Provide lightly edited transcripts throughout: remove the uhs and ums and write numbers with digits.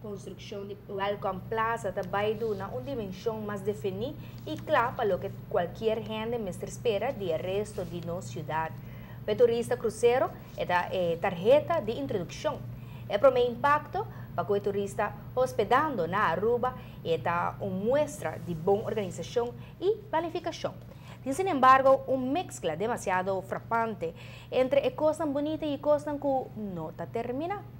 Construccion di Welcome Plaza ta bay duna un dimension mas defini y cla pa loke cualkier hende mester spera di e resto di nos ciudad. Pa turista crucero, e tarheta di introduccion. E prome impacto pa e turista hospedando na Aruba ta un muestra di bon organisacion y planificacion. Sin embargo, un mezcla demasiado frapante entre cos bunita y cos cu no ta termina.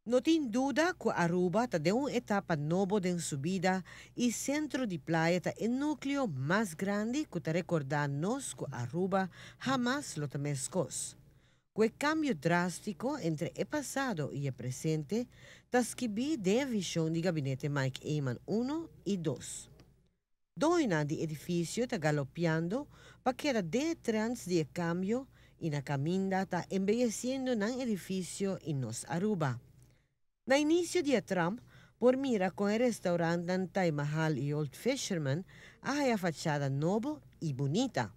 No tin duda cu Aruba ta den un etapa nobo di su bida y Centro di Playa ta e nucleo mas grandi cu ta recorda nos cu Aruba hamas lo ta mescos. Cu e cambio drastico entre e pasado y e presente, ta skirbi den vision di gabinete Mike Eman 1 y 2. Doñonan di edificio ta galopiando pa keda den trends di cambio y na caminda ta embeyeciendo nan edificio y nos Aruba. Na inicio di tram, por mira con e restaurant Taj Mahal y Old Fisherman a fachada nobo y bunita.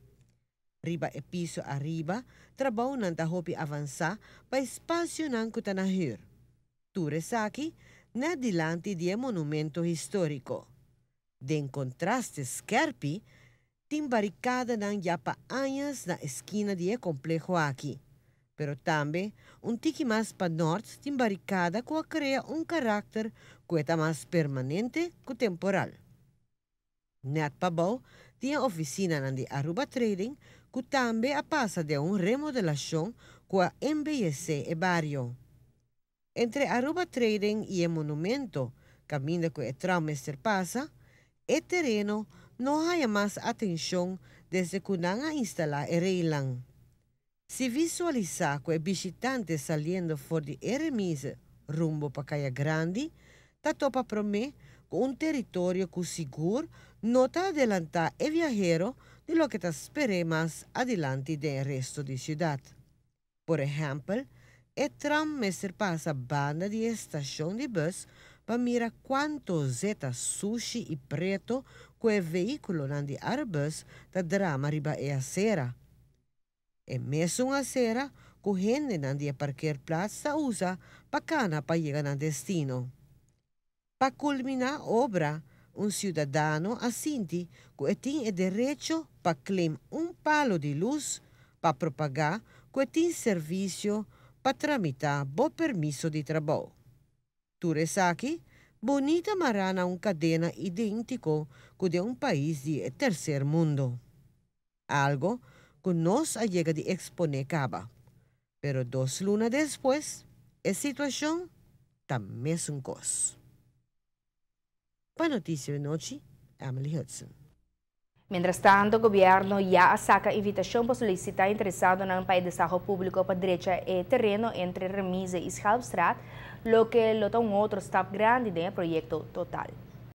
Riba e piso ariba, trabounan ta hopi avansa pa espacionan cu ta na huur. Tur esaki, na dilanti di monumento historico. Den contraste skerpi, tin baricadanan ya pa aña na skina di compleho aki. Pero tambe, un tiki mas pa nort tin baricada cu a crea un caracter cu ta mas permanente cu temporal. Net pabou tin oficina di Aruba Trading cu tambe a pasa den un remodelacion cu a embeyece e bario. Entre Aruba Trading y e monumento, caminda cu e tram mester pasa, e tereno no a haya mas atencion desde cu nan a instala e railnan. Si visualisa cu e bishitante saliendo for di e remise rumbo pa Caya Grandi, ta topa prome cu un teritorio cu sigur no ta adelanta e viahero di loke ta spera mas adilanti den resto di ciudad. Por ehempel, e tram mester pasa banda di estacion di bus pa mira cuanto zeta sushi y preto cu e vehiculonan di Arubus ta drama riba e acera. E mesun acera cu hendenan di parkeerplaats ta usa pa cana pa yega na destino. Pa culmina obra, un ciudadano a sinti cu tin e derecho pa claim un palo di luz pa propaga cu tin servicio pa tramita bo permiso di trabou. Tur esaki, bunita mara na un cadena identico cu di un pais di tercer mundo. Algo cu nos a yega di expone caba. Pero 2 luna despues, e situacion ta mesun cos. Pa Noticia di Anochi, Emily Hudson. Mientras tanto, gobierno ya a saca invitacion pa solicita interesadonan pa desaroyo publico pa drecha e tereno entre Remise y Schelpstraat, loke lo ta un otro stap grandi den e proyecto total.